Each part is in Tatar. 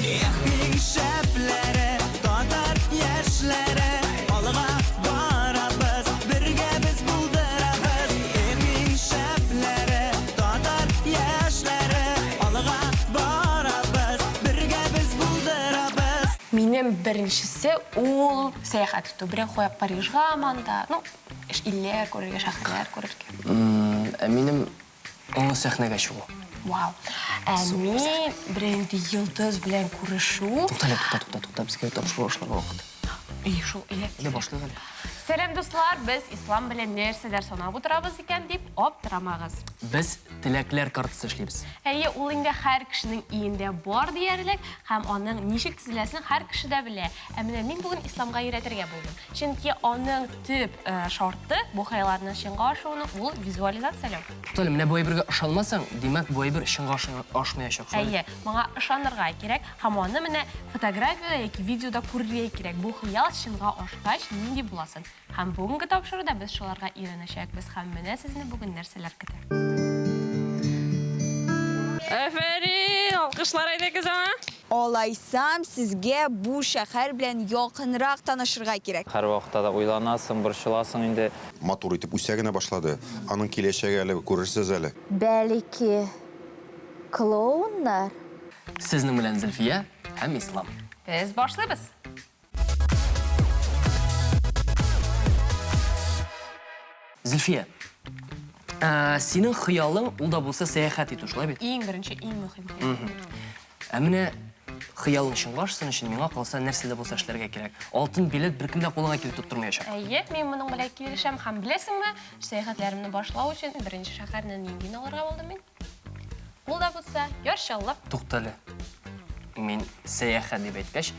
Эх, иң шәпләре, татар яшьләре, алга барабыз, бергә без булдырабыз. Эх, иң шәпләре, татар яшьләре, алга барабыз, бергә без булдырабыз. Минем беренчесе ул сәяхәт итү. Берәү куя Парижга монда, ну, илләр күрергә, шәһәрләр күрергә. Ә минем олы сәхнәгә чыгу. Вау. Ә мин бернинди йолдыз белән күрешү. Тукта әле, тукта, тукта, тукта, безгә тапшыру башларга вакыт. И, шул, әйдә. Әйдә, башлыйк әле. Сәлам, дуслар! Без Ислам белән нәрсәләр санап утырабыз икән дип аптырамагыз. Без теләкләр картасы эшлибез. Әйе, ул инде һәр кешенең өендә бар диярлек һәм аның ничек төзеләсен һәр кеше дә белә. Ә менә мин бүген Исламга өйрәтергә булдым. Чөнки аның төп шарты бу хыялларның чынга ашуының ул визуализацияләү. Туктале, менә бу әйбергә ышанмасаң, димәк, бу әйбер чынга ашмаячак, шулай бит? Әйе, моңа ышанырга кирәк һәм аны менә фотографиядә яки видеода күрергә кирәк. Бу хыял чынга ашкач нинди буласын. Һәм бүгенге тапшыруда без шуларга өйрәнәчәкбез һәм менә сезне бүген нәрсәләр көтә. Афәрин! Алкышлар әйдәгез аңа! Алайсам, сезгә бу шәһәр белән якынрак танышырга кирәк. Һәрвакытта да уйланасың, борчыласың инде. Матур итеп үсә генә башлады. Аның киләчәге әле, күрерсез әле. Бәлки, клоуннар? Сезнең белән Зөлфия һәм Ислам. Без башлыйбыз! Зөлфия, ә, синең хыялың ул да булса сәяхәт итү, шулай бит? Иң беренче, иң мөһим хыял. Ә менә хыялың чынга ашсын өчен миңа калса нәрсә дә булса эшләргә кирәк. Алтын билет беркем дә кулыңа килеп тоттырмаячак. Әйе, мин моның белән килешәм һәм беләсеңме, сәяхәтләремне башлау өчен беренче шәһәрне ниндиен алырга булдым мин? Ул да булса, Яр Чаллы. Туктале. Мин сәяхәт дип әйткәч,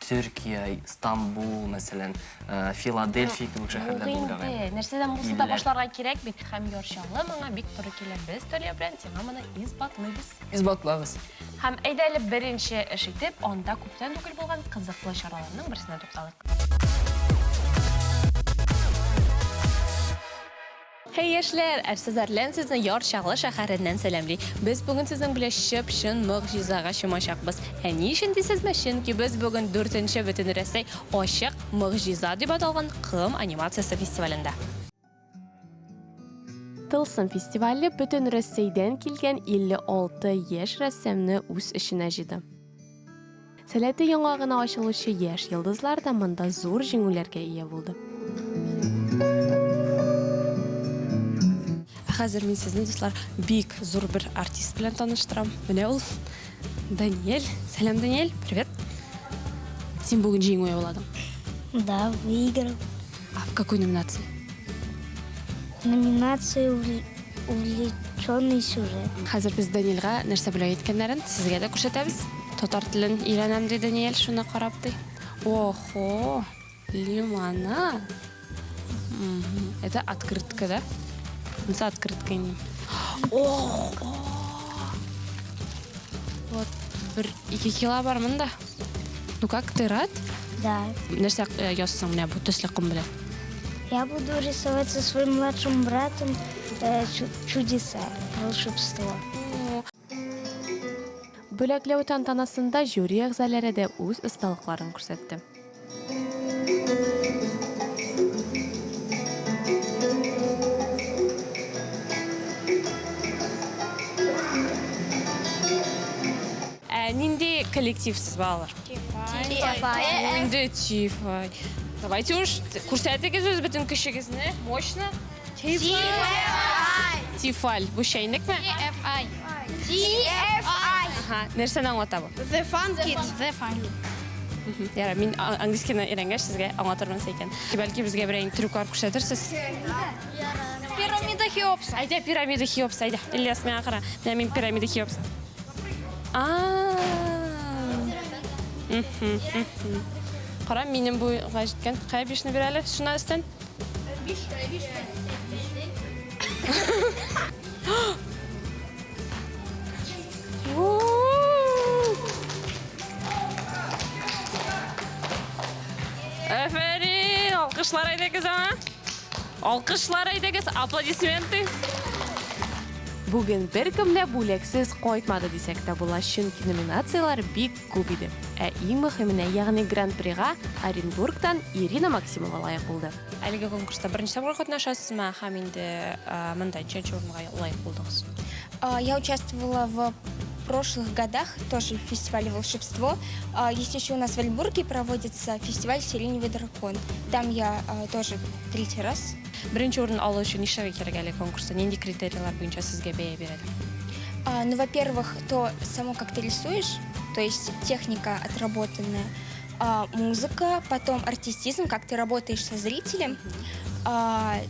Төркия, Стамбул, мәсәлән, э, Филадельфия кебек шәһәрләр Юк уйлаган. инде, нәрсәдән булса да Илләр. башларга кирәк бит. Һәм Яр Чаллы моңа бик туры килә. Без Талия белән сиңа моны исбатлыйбыз. Исбатлагыз. Һәм әйдә әле беренче эш итеп, анда күптән түгел булган кызыклы чараларның берсенә тукталыйк. Һей, яшьләр! Әрсез Әрлән сезне Яр Чаллы шәһәреннән сәламли. Без бүген сезнең белән чып-чын могҗизага чумачакбыз. Ә ни өчен дисезме? Чөнки без бүген дүртенче Бөтенрәсәй Ачык могҗиза дип аталган ком анимациясе фестивалендә. Тылсым фестивале бөтен Рәсәйдән килгән 56 яшь рәссамны үз эченә җыйды. Сәләте яңа гына ачылучы яшь йолдызлар да монда зур җиңүләргә ия булды. Ә хәзер мин сезне, дуслар, бик зур бер артист белән таныштырам. Менә ул, Даниэль. Сәлам, Даниэль, привет. Син бүген җиңү яуладың. Да, выиграл. А в какой номинации? Номинация Увлеченный сюжет. Хәзер без Даниэльгә нәрсә бүләк иткәннәрен сезгә дә күрсәтәбез. Татар телен өйрәнәм, ди Даниэль, шуны карап, ди. Охо, лимонад. Это открытка, да? Монысы открытка инде. Охо! Вот, бер ике кило бар монда. Ну как, ты рад? Да. Нәрсә э, язсың менә бу төсле ком белән? Я буду рисовать со своим младшим братом э, чудеса, волшебство. Бүләкләү тантанасында жюри әгъзалары да үз осталыкларын күрсәтте. Ә нинди коллектив сез, балалар? Тифай. Инде Тифай. Давайте уж күрсәтегез үз бөтен көчегезне, мощно. Тифай. Тифаль. Бу чәйнекме? TFI. TFI. Ага, нәрсәне аңлата бу? The Fun Kids. The Fun Kids. Ярар, мин английскийны өйрәнгәч сезгә аңлатырмын икән. Бәлки безгә берәр трюклар күрсәтерсез? Пирамида Хеопса. Әйдә, пирамида Хеопса, әйдә. Ильяс, миңа кара. Менә мин пирамида Хеопса. Кара, минем буйга җиткән. Кая бишне бир әле, шуннан өстән. Биш, биш. Әфәрин! Алкышлар әйдәгез аңа. Алкышлар әйдәгез, аплодисменты. Бүген беркем дә бүләксез кайтмады дисәк тә була, чөнки номинацияләр бик күп иде. Ә иң мөһименә, ягъни Гран-прига Оренбургтан Ирина Максимова лаек булды. Әлеге конкурста беренче тапкыр катнашасызмы һәм инде монда ничәнче урынга лаек булдыгыз? Я участвовала в прошлых годах тоже в фестивале «Волшебство». Есть еще у нас в Оренбурге проводится фестиваль «Сиреневый дракон». Там я тоже третий раз. Беренче урын алу өчен нишләргә кирәк әлеге конкурста? Нинди критерийлар буенча сезгә бәя бирәләр? Ну, во-первых, то само, как ты рисуешь, то есть техника отработанная, музыка, потом артистизм, как ты работаешь со зрителем,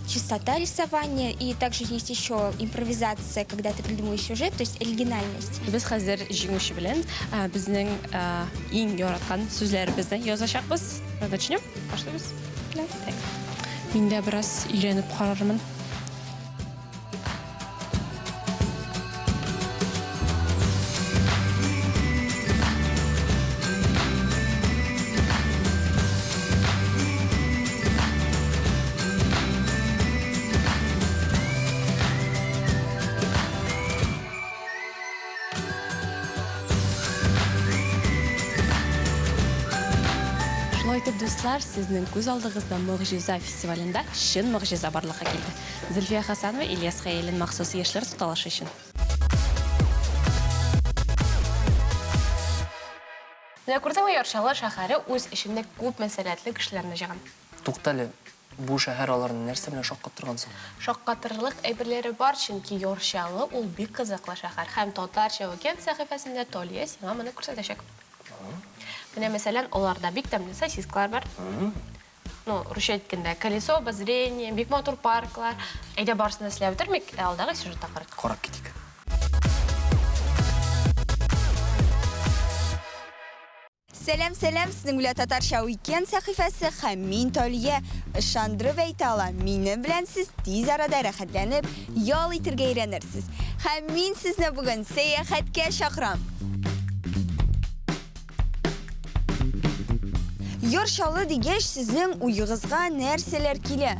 чистота рисования, и также есть еще импровизация, когда ты придумываешь сюжет, то есть оригинальность. Без хәзер җиңүче белән безнең иң яраткан сүзләребезне язачакбыз. Начнем? Башлыйбыз? Да. Так. Мин дә бераз өйрәнеп карармын. Шулай итеп, дуслар, сезнең күз алдыгызда Могҗиза фестивалендә чын могҗиза барлыкка килде. Зөлфия Хасанова, Ильяс Хәялин махсус яшьләр тукталышы өчен. Менә күрдеңме, Яр Чаллы шәһәре үз эчендә күп мәсьәләтле кешеләрне җыйган. Туктале, бу шәһәр аларны нәрсә белән шаккаттырган соң? Шаккатырырлык әйберләре бар, чөнки Яр Чаллы ул бик кызыклы шәһәр. Һәм Татарча Уикенд сәхифәсендә Талия сиңа моны күрсәтәчәк. Менә, мәсәлән, аларда бик тәмле сосискалар бар. Ну, русча әйткәндә, колесо обозрения, бик матур парклар. Әйдә, барысын да сөйләп бетермик, ә алдагы сюжетта карыйк. Карап китик. Сәлам, сәлам, сезнең белән Татарча Уикенд сәхифәсе һәм мин Талия. Ышандырып әйтә алам, минем белән сез тиз арада рәхәтләнеп ял итергә өйрәнерсез. Һәм мин сезне бүген сәяхәткә чакырам. Яр Чаллы дигәч, сезнең уегызга нәрсәләр килә?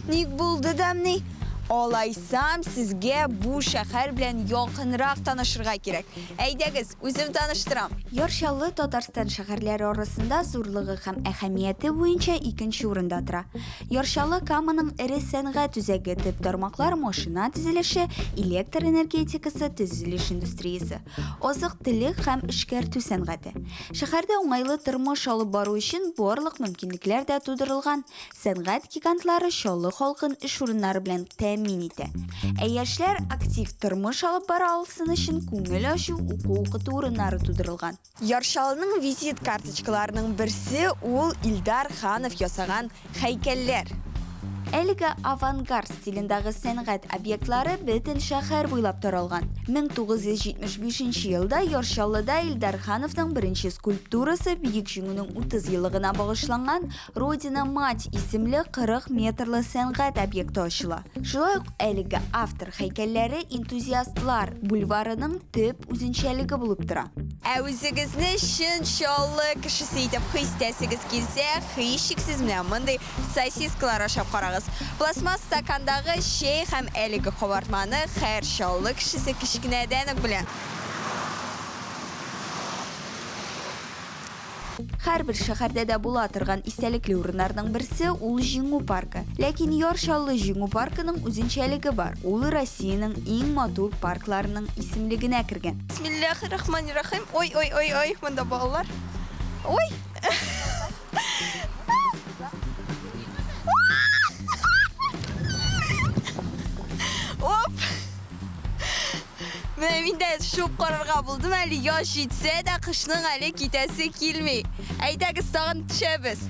Ник булды да ни? Алайсам, сезгә бу шәһәр белән якынрак танышырга кирәк. Әйдәгез, үзем таныштырам. Яр Чаллы Татарстан шәһәрләре арасында зурлыгы һәм әһәмияте буенча икенче урында тора. Яр Чаллы Каманың эре сәнгать үзәге, төп тармаклар машина төзелеше, электр энергетикасы, төзелеш индустриясе, азык-төлек һәм эшкәртү сәнгате. Шәһәрдә уңайлы тормыш алып бару өчен барлык мөмкинлекләр дә тудырылган. Сәнгать гигантлары Чаллы халкын эш урыннары белән тәэмин итә. Ә яшьләр актив тормыш алып бара алсын өчен күңел ачу, уку-укыту урыннары тудырылган. Яр Чаллының визит карточкаларының берсе ул Илдар Ханов ясаган һәйкәлләр. Әлеге авангард стилендагы сәнгать объектлары бөтен шәһәр буйлап таралган. 1975 нче елда Яр Чаллыда Илдар Хановның беренче скульптурасы Бөек Җиңүнең 30 еллыгына багышланган Родина-мать исемле 40 метрлы сәнгать объекты ачыла. Шулай ук әлеге автор һәйкәлләре энтузиастлар бульварының төп үзенчәлеге булып тора. Ә үзегезне чын Чаллы кешесе итеп хис итәсегез килсә, һичшиксез менә мондый сосискалар ашап карагыз. Пластмасс стакандагы чәй һәм әлеге кабартманы һәр Чаллы кешесе кечкенәдән үк белә. Һәрбер шәһәрдә дә була торган истәлекле урыннарның берсе ул Җиңү паркы. Ләкин Яр Чаллы Җиңү паркының үзенчәлеге бар, ул Россиянең иң матур паркларының исемлегенә кергән. Бисмиллахиррахманиррахим. Ой, ой, ой, ой, монда балалар. Ой! Оп! Менә мин дә шуып карарга булдым әле, яз җитсә дә, кышның әле китәсе килми. Әйдәгез, тагын төшәбез.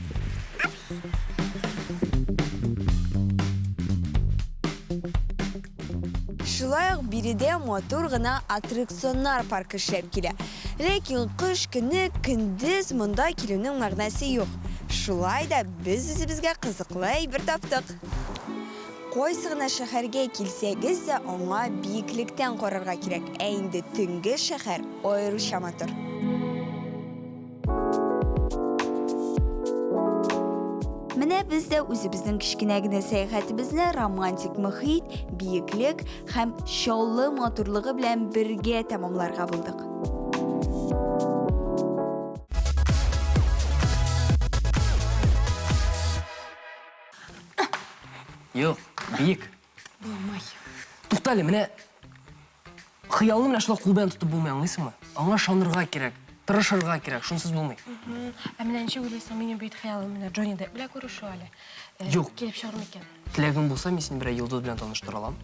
Шулай ук биредә матур гына аттракционнар паркы эшләп килә. Ләкин кыш көне көндез монда килүнең мәгънәсе юк. Шулай да без үзебезгә кызыклы әйбер таптык. Кайсы гына шәһәргә килсәгез дә, аңа биеклектән карарга кирәк. Ә инде төнге шәһәр аеруча матур. Менә Менә без дә үзебезнең кечкенә генә сәяхәтебезне романтик мохит, биеклек һәм Чаллы матурлыгы белән бергә тәмамларга булдык. Юк, биек. Булмый. Тукта әле, менә хыялны менә шулай кул белән тотып булмый, аңлыйсыңмы? Аңа ышанырга кирәк, тырышырга кирәк, шунсыз булмый. Ә менә ничек уйлыйсың, минем бит хыялым менә Джонни Депп белән күрешү әле. Э, Юк. Килеп чыгар микән? Теләгең булса, мин сине берәр йолдыз белән таныштыра алам.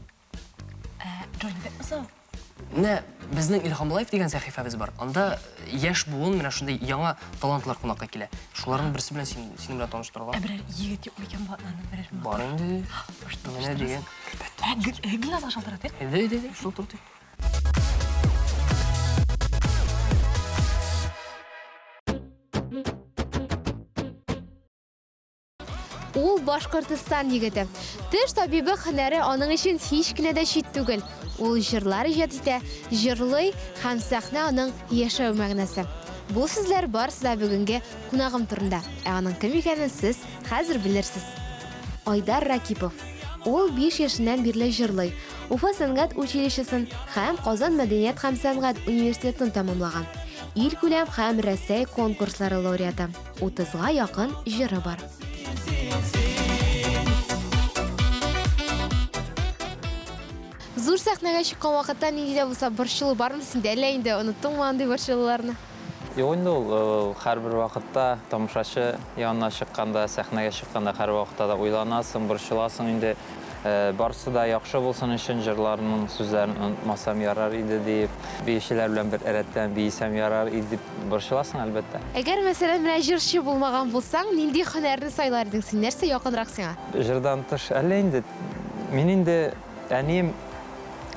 Ә, Джонни Деппмы соң? Менә безнең Илһам Лайф дигән сәхифәбез бар. Анда яшь буын менә шундый яңа талантлар кунакка килә. Шуларның берсе белән син, синең белән таныштыра Ә алам. берәр егет юк микән бу атнаны берәр матур? Бар инде. Менә дигән. Ә, Гөл- э, Гөлназга шалтыратыйк. Әйдә, әйдә, әйдә, шалтыратыйк. Ул Башкортстан егете. Теш табибы һөнәре аның өчен һич кенә дә чит түгел. Ул җырлар иҗат итә, җырлый һәм сәхнә аның яшәү мәгънәсе. Бу сүзләр барысы да бүгенге кунагым турында. Ә аның кем икәнен сез хәзер белерсез. Айдар Ракипов. Ул 5 яшеннән бирле җырлый. Уфа сәнгать училищесын һәм Казан мәдәният һәм сәнгать университетын тәмамлаган. Илкүләм һәм Рәсәй конкурслары лауреаты. Утызга якын җыры бар. Зур сәхнәгә чыккан вакытта нинди дә булса борчылу бармы синдә, әллә инде оныттыңмы андый борчылуларны? Юк инде ул, э, һәрбер вакытта тамашачы янына чыкканда, сәхнәгә чыкканда һәрвакытта да уйланасың, борчыласың инде. Э, барысы да яхшы булсын өчен җырларның сүзләрен онытмасам ярар иде диеп, биючеләр белән бер рәттән биесәм ярар иде дип борчыласың, әлбәттә. Әгәр, мәсәлән, менә җырчы булмаган булсаң, нинди һөнәрне сайлар идең син? Нәрсә якынрак сиңа? Җырдан тыш, әллә инде мин инде әнием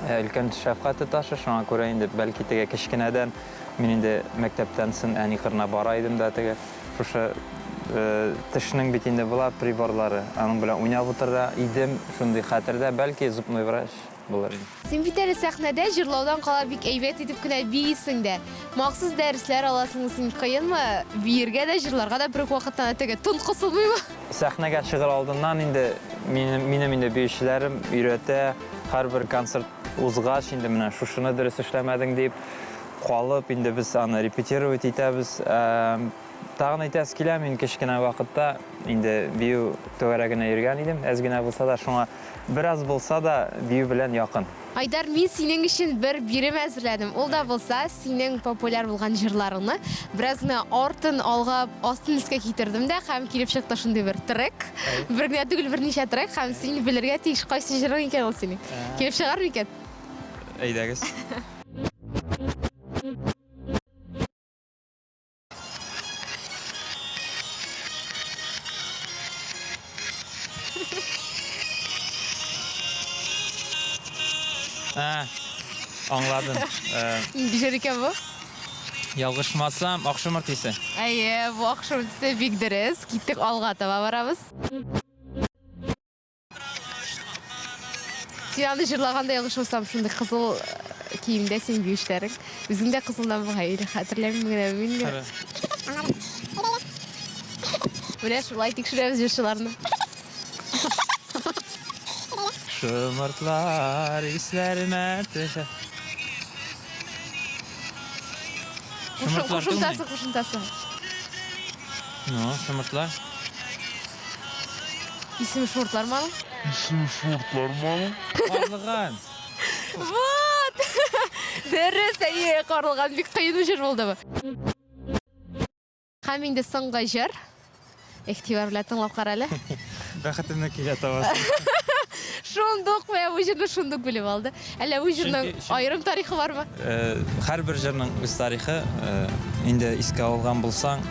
э, өлкән шәфкать туташы, шуңа күрә инде бәлки теге кечкенәдән мин инде мәктәптән соң әни кырына бара идем дә теге Шушы тешнең бит инде була приборлары, аның белән уйнап утыра идем, шундый хәтердә, бәлки зубной врач булыр идем. Син бит әле сәхнәдә җырлаудан кала бик әйбәт итеп кенә биисең дә. Махсус дәресләр аласыңмы син? Кыенмы биергә дә, җырларга да бер үк вакытта теге тын кысылмыймы? Сәхнәгә чыгыр алдыннан инде минем, минем инде биючеләрем өйрәтә, һәрбер концерт узгач инде менә шушыны дөрес эшләмәдең дип, Калып, инде без аны репетировать итәбез. Тагын әйтәсе килә, мин кечкенә вакытта инде бию түгәрәгенә йөргән идем, әз генә булса да, шуңа бераз булса да бию белән якын. Айдар, мин синең өчен бер бирем әзерләдем. Ул да булса, синең популяр булган җырларыңны бераз гына артын алга, астын өскә китердем дә һәм килеп чыкты шундый бер трек. Бер генә түгел, берничә трек һәм син белергә тиеш, кайсы җырың икән ул синең. Килеп чыгар микән? Әйдәгез. Ә, аңладым. Э, Нинди җыр икән бу? Ялгышмасам, ак шомырт исе. Әйе, бу ак шомырт исе бик дөрес. Киттек алга таба барабыз. Син аны җырлаганда ялгышмасам, шундый кызыл э, киемдә син биюшләрең. Үзең дә кызылдан бугай, или хәтерләмим генә мин генә. Менә шулай тикшерәбез җырчыларны. Шомыртлар исләремә төшә. Шомыртлар Кушымтасы, кушымтасы. Ну, шомыртлар. Исеме шортлармы аның? Исеме шортлармы аның? Карлыган. Вот! Дөрес, әйе, карлыган бик кыен җыр булды бу. Һәм инде соңгы җыр. Игътибар белән тыңлап кара әле. Бәхетемне килә табасың. Шундук менә бу җырны шундук белеп алды. Әллә бу җырның аерым тарихы бармы? Э, һәрбер җырның үз тарихы. Э, инде искә алган булсаң,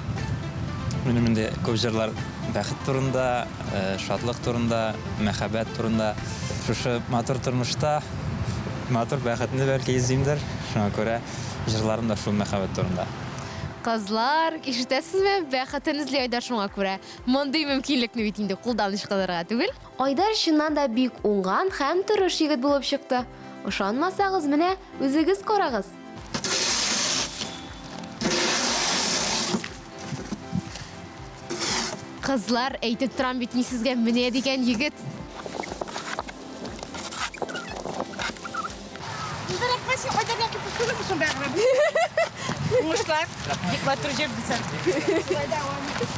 минем инде күп җырлар бәхет турында, э, шатлык турында, мәхәббәт турында. Шушы матур тормышта матур бәхетне бәлки эзлимдер. Шуңа күрә җырларым да шул мәхәббәт турында. Кызлар, ишетәсезме? Бәхетен эзли Айдар шуңа күрә. Мондый мөмкинлекне бит инде кулдан ычкындырырга түгел. Айдар чыннан да бик уңган һәм тырыш егет булып чыкты. Ышанмасагыз, менә үзегез карагыз. Кызлар, әйтеп торам бит мин сезгә, менә дигән егет. Рәхмәт, син Айдар Якупов түгелме соң, бәгърем? Уңышлар. Бик матур җырлыйсың. Шулай дәвам ит.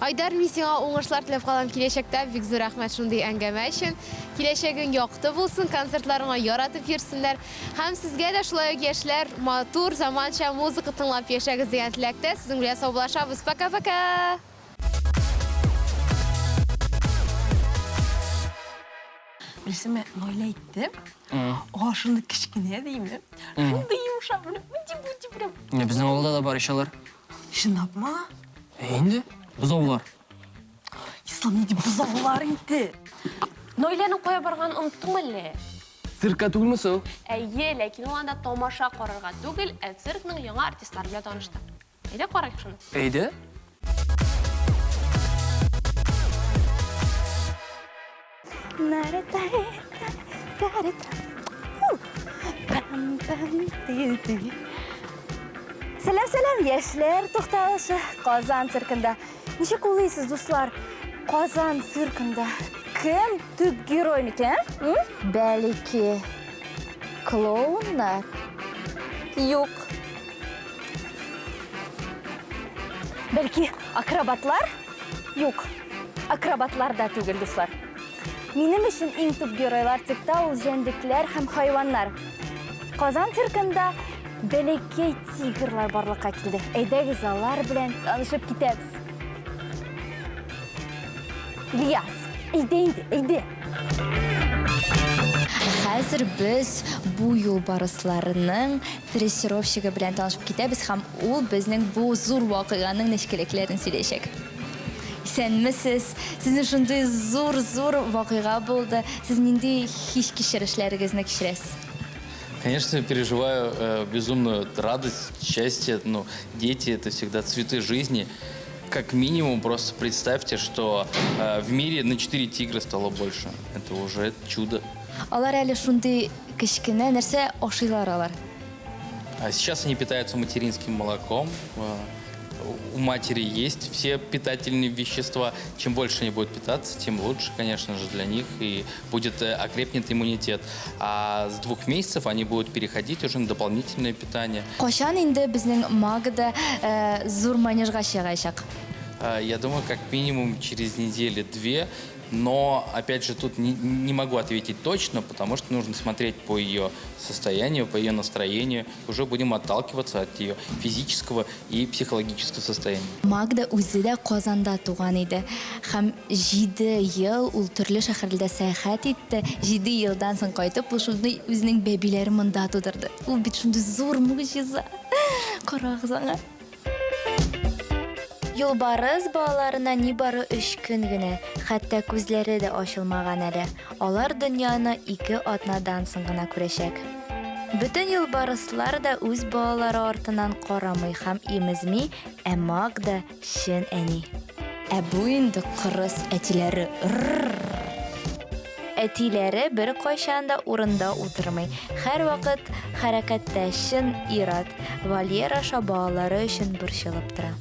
Айдар, мин сиңа уңышлар теләп калам киләчәктә. Бик зур рәхмәт шундый әңгәмә өчен. Киләчәгең якты булсын, концертларыңа яратып йөрсеннәр. Һәм сезгә дә шулай ук яшьләр матур заманча музыка тыңлап яшәгез дигән теләктә сезнең белән саубуллашабыз. Пока-пока! Белсеңме, Наилә әйтте, а шундый кечкенә дейме, шундый йомшак, менә үти-бути прям. Менә безнең авылда да бар ич алар. Чынлапмы? Ә инде, бозаулар. Ислам нинди бозаулар инде? Наиләнең кая барганын оныттыңмы әллә? Циркка түгелме соң? Әйе, ләкин ул анда тамаша карарга түгел, ә циркның яңа артистлары белән танышты. Әйдә карыйк шуны. Әйдә. Сәлам, сәлам, яшьләр тукталышы Казан циркында. Ничек уйлыйсыз, дуслар? Казан циркында кем төп герой микән? Бәлки, клоуннар? Юк. Бәлки, акробатлар? Юк, акробатлар да түгел, дуслар. Минем өчен иң төп геройлар циркта ул җәнлекләр һәм хайваннар. Казан циркында бәләкәй тигрлар барлыкка килде. Әйдәгез, алар белән танышып китәбез. Ильяс, әйдә инде, әйдә. Хәзер без бу юлбарысларның дрессировщигы белән танышып китәбез һәм ул безнең бу зур вакыйганың нечкәлекләрен сөйләячәк. Исәнмесез! Сезнең шундый зур-зур вакыйга булды. Сез нинди хис-кичерешләрегезне кичерәсез? Конечно, переживаю э, безумную радость, счастье. Ну, дети – это всегда цветы жизни. Как минимум, просто представьте, что э, в мире на 4 тигра стало больше. Это уже чудо. Алар әле шундый кечкенә, нәрсә ашыйлар алар? А сейчас они питаются материнским молоком. Э, у матери есть все питательные вещества. Чем больше они будут питаться, тем лучше, конечно же, для них и будет э, окрепнет иммунитет. А с двух месяцев они будут переходить уже на дополнительное питание. Кайчан инде безнең Магда э, зур манежга чыгачак? Э, я думаю, как минимум через недели две но, опять же, тут не, не могу ответить точно, потому что нужно смотреть по ее состоянию, по ее настроению. Уже будем отталкиваться от ее физического и психологического состояния. Магда үзе дә Казанда туган иде. Һәм җиде ел ул төрле шәһәрләрдә сәяхәт итте. Җиде елдан соң кайтып, ул шундый үзенең бәбиләрен монда тудырды. Ул бит шундый зур могҗиза. Карагыз аңа. Юлбарыс балаларына нибары өч көн генә, хәтта күзләре дә ачылмаган әле. Алар дөньяны ике атнадан соң гына күрәчәк. Бөтен юлбарыслар да үз балалары артыннан карамый һәм имезми, ә Магда чын әни. Ә бу инде кырыс әтиләре. Рррр! Әтиләре беркайчан да урында утырмый, һәрвакыт хәрәкәттә, чын ир-ат. Вольер аша балалары өчен борчылып тора.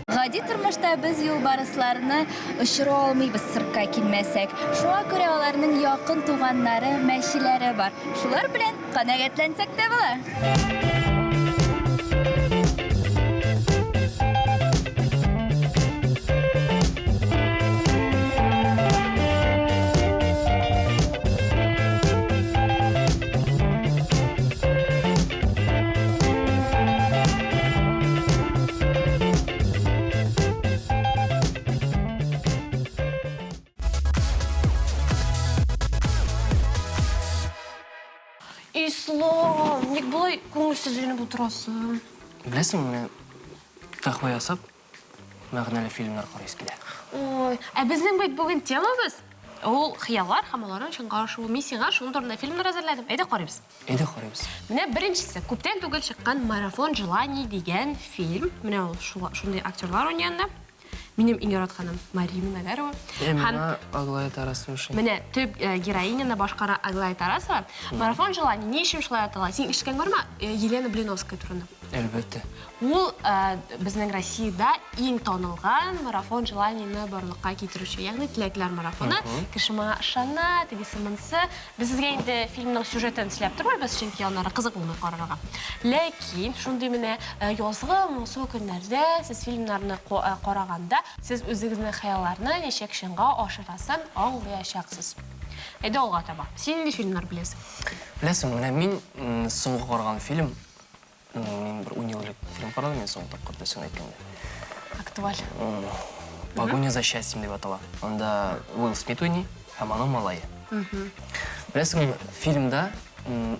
Гади тормышта без юлбарысларны очыра алмыйбыз циркка килмәсәк. Шуңа күрә аларның якын туганнары, мәчеләре бар. Шулар белән канәгатьләнсәк тә була. Ислам, ник болай күңелсезләнеп утырасың? Беләсеңме, менә каһвә ясап, мәгънәле фильмнар карыйсы килә. Ой, ә безнең бит бүген темабыз ул хыяллар һәм аларның чынга ашуы. Мин сиңа шуның турында фильмнар әзерләдем. Әйдә карыйбыз. Әйдә карыйбыз. Менә беренчесе, күптән түгел чыккан Марафон желаний дигән фильм. Менә ул шундый актерлар уйный анда. Минем иң яратканым Мария Минагарова. Ә Һәм миңа Аглая Тарасова ошый. менә төп э, героиняны башкара Аглая Тарасова. Марафон желаний ни өчен шулай атала? Син ишеткән бармы э, Елена Блиновская турында? Әлбәттә. Ул э, безнең Россиядә иң танылган марафон желанийны барлыкка китерүче, ягъни теләкләр марафоны. Кеше моңа ышана, тегесе монысы. Без сезгә инде фильмның сюжетын сөйләп тормыйбыз, чөнки аннары кызык булмый карарга. Ләкин шундый менә э, язгы моңсу көннәрдә сез фильмнарны э, караганда, сез үзегезнең хыялларны ничек чынга ашырасын аңлаячаксыз. Әйдә алга таба. Син нинди фильмнар беләсең? Беләсеңме, менә мин соңгы караган фильм Мин бер ун ел элек фильм карадым, мин соңгы тапкыр дөресен әйткәндә. Актуаль. Погоня за счастьем дип атала. Анда Уилл Смит уйный һәм аның малае. Беләсеңме, фильмда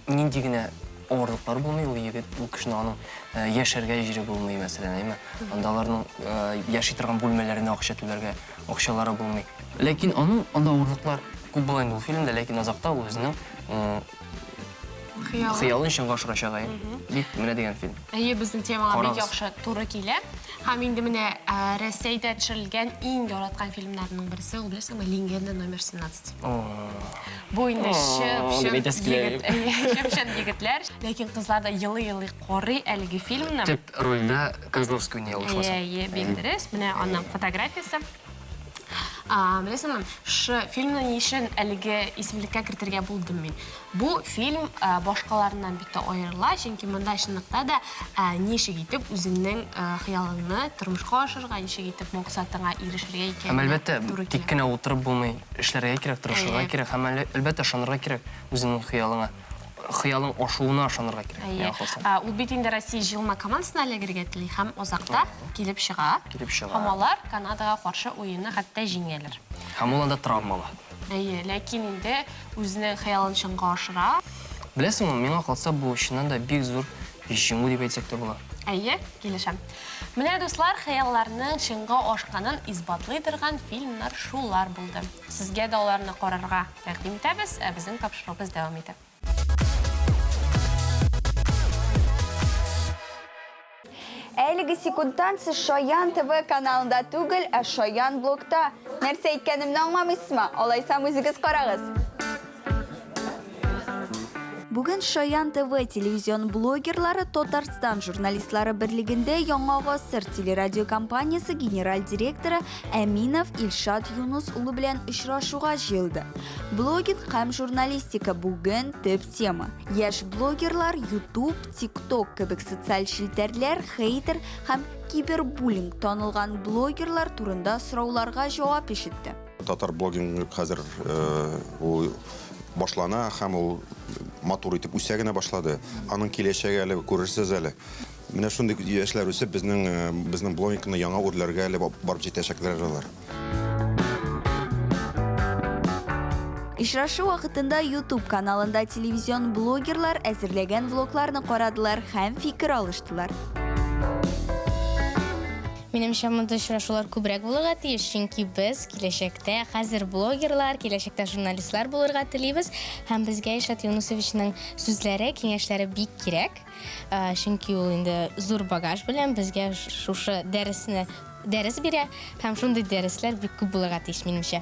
нинди генә авырлыклар булмый, ул егет, ул кешенең аның э, яшәргә җире булмый, мәсәлән, әйме? Анда аларның э, яши торган бүлмәләренә акча түләргә акчалары булмый. Ләкин аның анда авырлыклар күп була инде ул фильмда, ләкин азакта ул үзенең Хыялы. Хыялын чынга ашырачак, әйе. Бик менә дигән фильм. Әйе, безнең темага бик Карагыз. яхшы туры килә. Һәм инде менә ә, Рәсәйдә төшерелгән иң яраткан фильмнарның берсе, ул беләсеңме, Легенда номер 17. Бу инде чып-чын дип әйтәсе килә. егет, әйе, чып-чын егетләр. Ләкин кызлар да елый-елый карый әлеге фильмны. Төп рольдә Козловский уйный, ялгышмасам. Әйе, әйе, бик дөрес. Менә аның фотографиясе. А, беләсеңме, шы фильмны ни өчен әлеге исемлеккә кертергә булдым мин? Бу фильм башкаларыннан бик тә аерыла, чөнки монда чынлыкта да ничек итеп үзеңнең хыялыңны тормышка ашырырга, ничек итеп максатыңа ирешергә икәненә Һәм әлбәттә, туры тик килә. кенә утырып булмый, эшләргә кирәк, тырышырга Әйе. кирәк һәм әле, әлбәттә, ышанырга кирәк үзеңнең хыялыңа. Хыялың ашуына ышанырга кирәк, Әйе. миңа калса. Ә, Ул бит инде Россия җыелма командасына эләгергә тели һәм азакта килеп чыга. Килеп чыга. Һәм алар Канадага каршы уенны хәтта җиңәләр. Һәм ул анда травма ала. Әйе, ләкин инде үзенең хыялын чынга ашыра. Беләсеңме, миңа калса, бу чыннан да бик зур җиңү дип әйтсәк тә була. Әйе, килешәм. Менә, дуслар, хыялларның чынга ашканын исбатлый торган фильмнар шулар булды. Сезгә дә аларны карарга тәкъдим итәбез, ә безнең тапшыруыбыз дәвам итә. Әлеге секундтан сез Шаян ТВ каналында түгел, ә Шаян блогта. Нәрсә әйткәнемне аңламыйсызмы? Алайсам үзегез карагыз. Бүген Шаян ТВ телевизион блогерлары Татарстан журналистлары берлегендә Яңа гасыр телерадиокомпаниясе генераль директоры Әминов Илшат Юнус улы белән очрашуга җыелды. Блогинг һәм журналистика бүген төп тема. Яшь блогерлар YouTube, TikTok кебек социаль челтәрләр, хейтер һәм кибербуллинг танылган блогерлар турында сорауларга җавап ишетте. Татар блогингы хәзер ул башлана һәм ул матур итеп үсә генә башлады. Аның киләчәге әле күрерсез әле. Менә шундый яшьләр үсеп, безнең безнең блогингны яңа үрләргә әле барып җитәчәкләр алар. Очрашу вакытында YouTube каналында телевизион блогерлар әзерләгән влогларны карадылар һәм фикер алыштылар. Минемчә, мондый очрашулар күбрәк булырга тиеш, чөнки без киләчәктә хәзер блогерлар, киләчәктә журналистлар булырга телибез һәм безгә Илшат Юнусовичның сүзләре, киңәшләре бик кирәк. Чөнки ул инде зур багаж белән безгә шушы дәресне дәрес бирә һәм шундый дәресләр бик күп булырга тиеш, минемчә.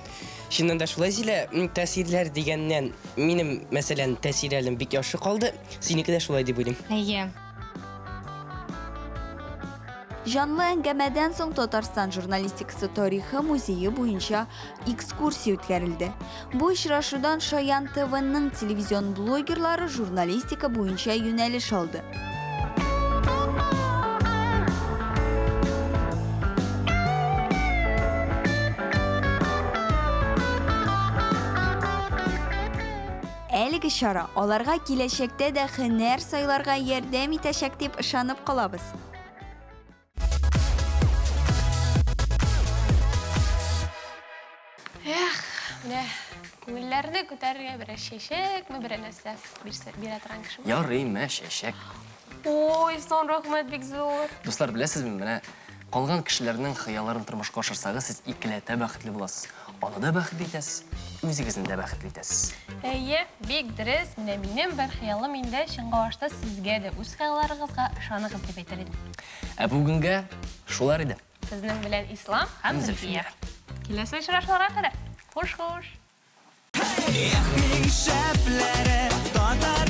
Чыннан да шулай, Зилә, тәэсирләр дигәннән, минем, мәсәлән, тәэсирләрем бик яхшы калды. Синеке дә шулай дип уйлыйм. Әйе. Җанлы әңгәмәдән соң Татарстан журналистикасы тарихы музее буенча экскурсия үткәрелде. Бу очрашудан Шаян ТВның телевизион блогерлары журналистика буенча юнәлеш алды. Әлеге чара аларга киләчәктә дә һөнәр сайларга ярдәм итәчәк дип ышанып калабыз. Эх, менә күңелләрне күтәрергә берәр чәчәкме, берәр нәрсә бирсә, бирә торган кеше. Ярый, мә чәчәк. Ой, сон рәхмәт бик зур. Дуслар, беләсезме, менә калган кешеләрнең хыялларын тормышка ашырсагыз, сез икеләтә бәхетле буласыз. Аны да бәхетле итәсез, үзегезне дә бәхетле итәсез. Әйе, бик дөрес. Менә минем бер хыялым инде чынга ашты. Сезгә дә үз хыялларыгызга ышаныгыз дип әйтер идем. Ә бүгенгә шулар иде. Сезнең белән Ислам һәм Зөлфия. Киләсе очрашуларга кадәр. Хуш-хуш. Эх, мин шәпләре, татар.